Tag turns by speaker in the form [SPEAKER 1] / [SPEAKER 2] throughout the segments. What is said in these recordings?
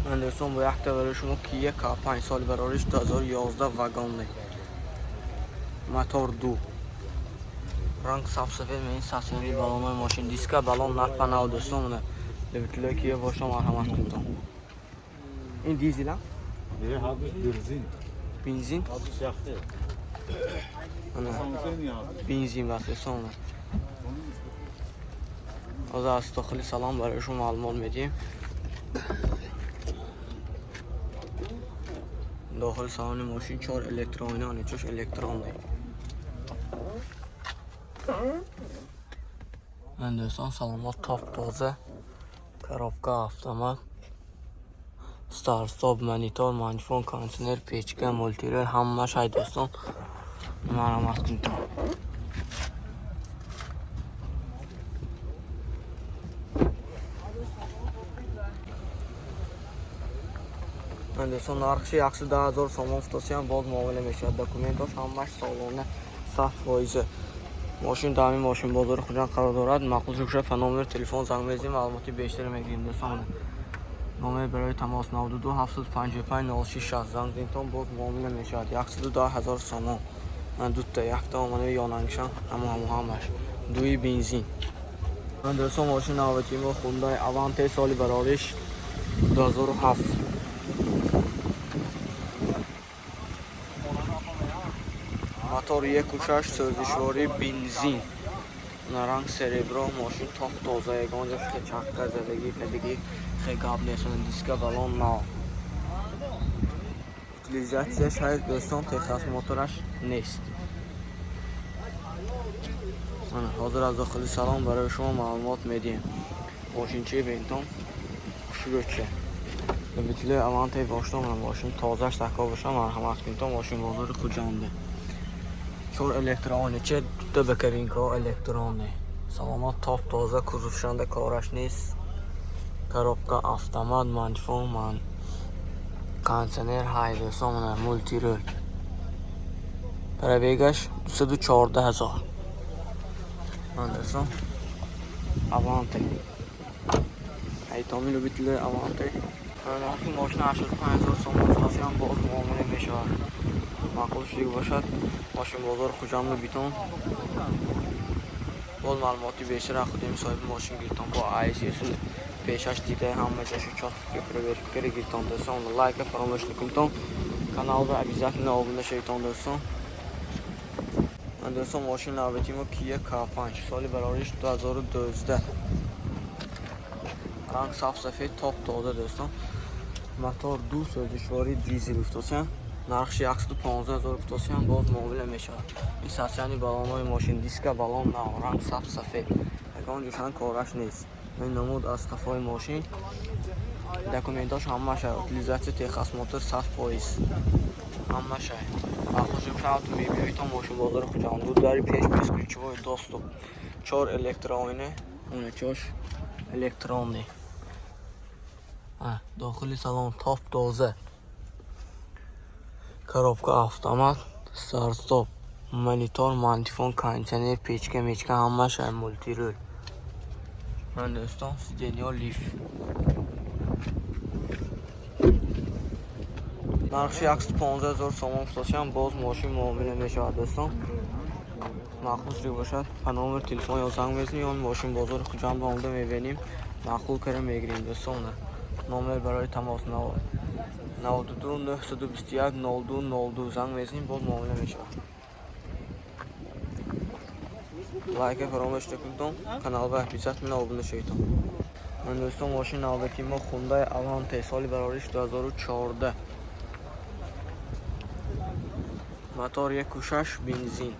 [SPEAKER 1] Ман, дӯстон, бо якта барои шумо Kia K5, соли барориш 2011, вагонный, мотор ду, ранг сабсафед. Ин состояние баллонои мошин, диска, баллон нарх нав, дӯстон. Любителои Kia боша, марҳамат кунтон. Ин дизела?
[SPEAKER 2] Не, ҳардуш бензин.
[SPEAKER 1] Бензин?
[SPEAKER 2] Ҳардуш яхте.
[SPEAKER 1] Ана, бензин бас, дӯстон. Ҳозир аз дохили салон барои шумо маълумот медиҳем. Дохили салони мошин чор электронӣ, анечош электронный. Ман, дӯстон, салонҳо топ тоза, коробка автомат, старт стоп, монитор, магнитофон, кондиционер, печка, мультируль, ҳамааш ҳай, дӯстон, марҳамат кунед. Ман, дӯстон, нархши 110 000 сомон футосиям, боз муомила мешавад. Документош ҳамааш солона, 100%. Мошин дар ҳамин мошин бозори Хуҷанд қарор дорад. Маъқул шуда, по номери телефон занг мезанем, маълумоти бештаре мегирем, дӯстон. Номер барои тамос 92 755 06 60. Занг зинтон, боз муомила мешавад. 110 000 сомон. Ман дута якта омада ёнангишам, ҳамо ҳамо ҳамаш дуи бензин. Ман, дӯстон, мошин навбати мо Хундай Аванте, соли барориш 2007, мотор 1.6, сӯзишворӣ, бензин, ранг серебро. Мошин топ тоза, ягон ҷо хе чаққа задагӣ кадагӣ хе гап нест. Диска, баллон нав, утилизация шояд, дӯстон, техосмотраш нест. Мана, ҳозир аз дохили салон барои шумо маълумот медиҳем. Мошинчаи бентон хушрӯча. Любителои Аванте бошта, мошин тозаш тако боша, марҳамат кунед, мошин бозори Хуҷанде. Чор электрониче, дута боковинкаҳо электронӣ, салонот топ тоза, кузовшанда кораш нест, коробка автомат, магнитофон, ман кондиционер ҳай, дӯстон, мана мультируль. Пробегаш 214 000. Ман, дӯстон, Аванте айтоми. Любителои Аванте, нархи мошина 85 000 сомон футосиам, боз муомила мешавад. Маъқул шудагӣ бошад, мошин бозори Хуҷанду битон, боз маълумоти бештар аз худи соҳиби мошин гиртон. Бо айсису пешаш дида, ҳама ҷошу чётко проверка карда гиртон. Дӯстон, лайка фаромӯш накунтон, каналро обязательно обуна шавитон, дӯстон. Ман, дӯстон, мошин навбати мо Kia K5, соли барориш 2012, ранг сабсафед, топ тоза, дӯстон, мотор ду, сӯзишворӣ, дизел гуфтосиям. Нархши 115 000 гуфтосиям, боз муомила мешавад. Ин состояние баллонои мошин, диска, баллон нав, ранг сабсафед, ягон ҷошан кораш нест. Ин намуд аз қафои мошин. Документош ҳамаша, утилизация, техосмотр 100%, ҳамаша. Махсусшавту мебиёитон мошин бозори Хуҷанд. Ду дари пеш бесключевой доступ, чор электроойна, оначош электронный. Дохили салон топ тоза, коробка автомат, старт стоп, монитор, магнитофон, кондиционер, печка мечка ҳамаша, мультируль. Ман, дӯстон, сиденьё лиф. Нархши 115 000 сомон футосиам, боз мошин муомила мешавад, дӯстон. Маъқул шуда бошад, по номер телефон ё занг мезанем, ё мошин бозори Хуҷанд омада мебинем, маъқул кара мегирем, дӯстон. Номер барои тамос 92 921 02 02. Занг мезанем, боз муомила мешавад. Лайка фаромӯш накунтон, каналба обязательно обуна шавитон. Ман, дӯстон, мошин навбати мо Хундай Аванте, соли барориш 2014, мотор 1.6, бензин,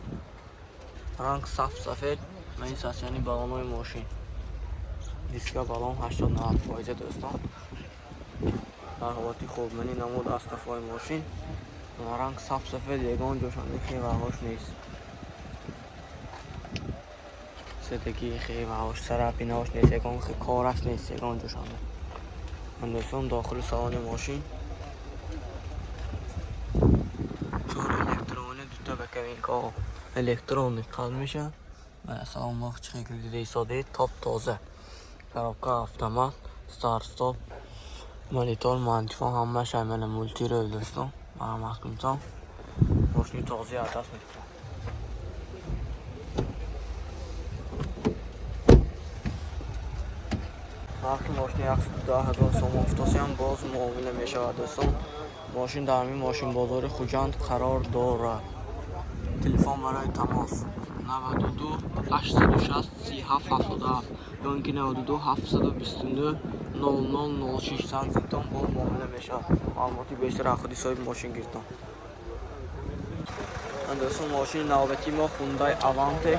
[SPEAKER 1] ранг саф сафед. Ин состояние баллонои мошин, диска, баллон 89 фоиза, дӯстон, дар ҳолати хуб. Мани намуд аз қафои мошин, ранг саф сафед, ягон ҷошанди хеваҳош нест, задагии хеваҳош, царапинаҳош нест, ягон кораш нест, ягон ҷошанда. Дӯстон, дохили салони мошин чор электронӣ, дута боковинкаҳо электронный қалб мешавад. Салонҳо чӣ дида истодед, топ тоза, коробка автомат, старт стоп. Монитор, мантифон ҳамааш мана, мультирул, дӯстон, марҳамат кунтон. Мошини тозаи аз даст медиҳад. Нархи мошини 110 000 сомон гуфтосиям, боз муомила мешавад, дӯстон. Мошин дар ҳамин мошинбозори Хуҷанд қарор дорад. Телефон барои тамос 92 860 37 77 ё ин ки 92 729 00 06. Занг зидтон, боз муомила мешавад. Маълумоти бештар аз худи соҳиби мошин гиртон. Дӯстон, мошини навбатии мо Хундай Аванте.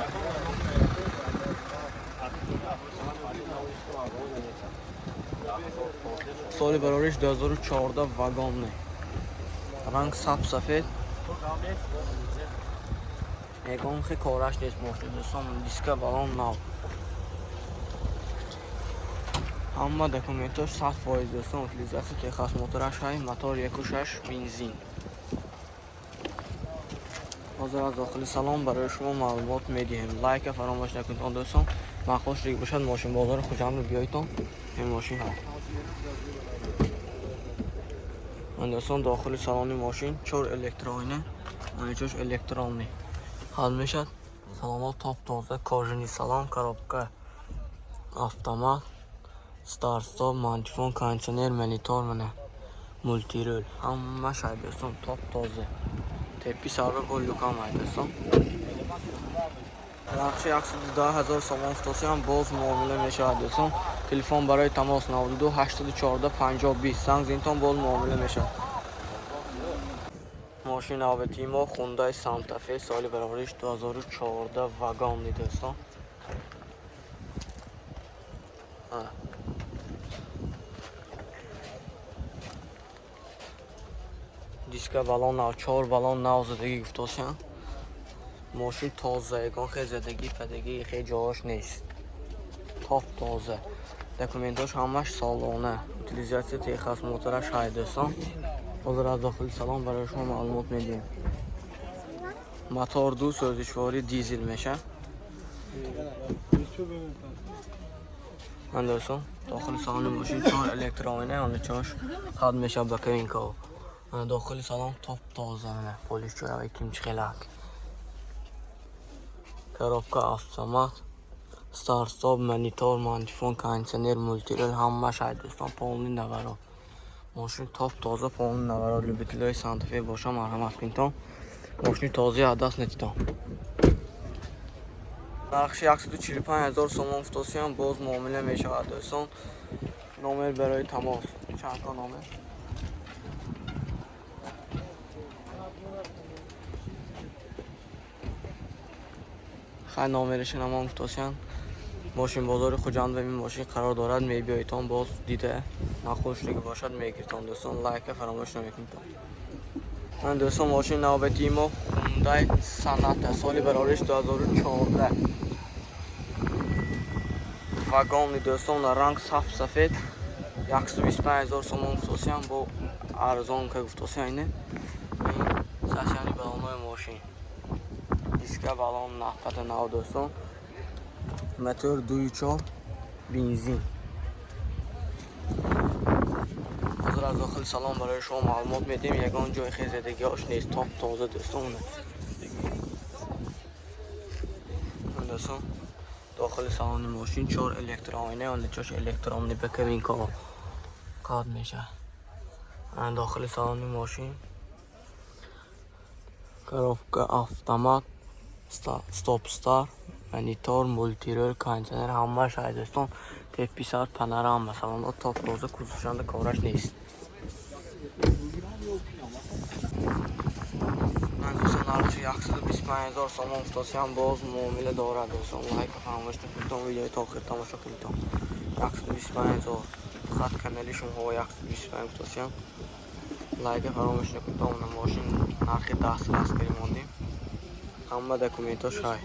[SPEAKER 1] Соли барориш 2014, вагонный. Ранг саб сафед. Ягон хе кораш нест мошин, дӯстон, диска, балон нав. Ҳама документош 100%, дӯстон, утилизация, техосмотраш ҳай, мотор 1,6, бензин. Ҳозир аз дохили салон барои шумо маълумот медиҳем. Лайка фаромӯш накунед, дӯстон. Маъқул шудагӣ бошад, мошинбозори Хуҷандро биёйтон. Ин мошин ҳаст. Дӯстон, дохили салони мошин чор электроина, чош электронный ҳал мешавад. Салонҳо топ тоза, кожаный салон, коробка автомат, старт стоп, мантифон, кондитсионер, монитор, мана, мультирул ҳамаш ҳай, дӯстон, топ тоза. Тепи сарва бо люкам ҳай, дӯстон. Нархи 110 000 сомон гуфтосиям, боз муомила мешавад, дӯстон. Телефон барои тамос 92 814 50 20. Занг зинтон, боз муомила мешавад. Мошини навбатии мо Хундай Сантафе, соли барориш 2014, вагонный, дӯстон. Ана. Диска, балон нав, чор балон нав задагӣ гуфтосиям. Мошин тоза, ягон хел задагӣ падагӣ хел ҷоаш нест. Топ тоза. Документош ҳамаш солона. Утилизация, техосмотраш ҳай, дӯстон. Ҳозир аз дохили салон барои шумо маълумот медиҳем. Мотор ду, сӯзишворӣ дизел меша. Ман, дӯстон, дохили салони мошин чор электроина, ана чош хат меша ба кабинкао. Ана, дохили салон топ тоза, ана полишчоява кимчихелак. Коробка автомат, старт стоп, монитор, мантифон, кондитсионер, мультирул ҳамаш ҳай, дӯстон, полный наворот. Мошин топ тоза, полный наворот. Любителои Сантафе боша, марҳамат кунтон. Мошини тозаи аз даст надидам. Нархи 145 000 сомон гуфтосиям, боз муомила мешавад, дӯстон. Номер барои тамос. Чанд та номер? Хай, номераши намон гуфтосиям. Мошинбозори Хуҷанд ва ин мошин қарор дорад. Мебиёитон, боз дида маъқул шудагӣ бошад, мегиртон, дӯстон. Лайка фаромӯш намекунтон. Ман, дӯстон, мошини навбатии мо Хундай Соната, соли барориш 2014, вагонный, дӯстон, ранг саф сафед. 125 000 сомон гуфтосиям, бо арзон ка гуфтосиям. Ине сасяни балонои мошин, диска, балон нафата нав, дӯстон. Мотор 2,4, бензин. Ҳозир аз дохили салон барои шумо маълумот медиҳем. Ягон ҷои хел задагиҳош нест, топ тоза, дӯстон. Дӯстон, дохили салони мошин чор электроина, чош электронный ба кабинкао қад мешавад. Дохили салони мошин коробка автомат, стоп старт, монитор, мультирул, кондитсионер ҳамааш ҳай, дӯстон. Тепи сар панорама, салонҳо топ тоза, кузовшанда кораш нест. Ман, дӯстон, нархи 125 000 сомон гуфтосиям, боз муомила дорад, дӯстон. Лайка фаромӯш накунедтон, видеои то охир тамошо кунедтон. 125 000 хат канали шумоҳо 125 гуфтосиям. Лайка фаромӯш накунедтон. Мошин нархи дастрас кари мондем. Ҳама документош ҳай.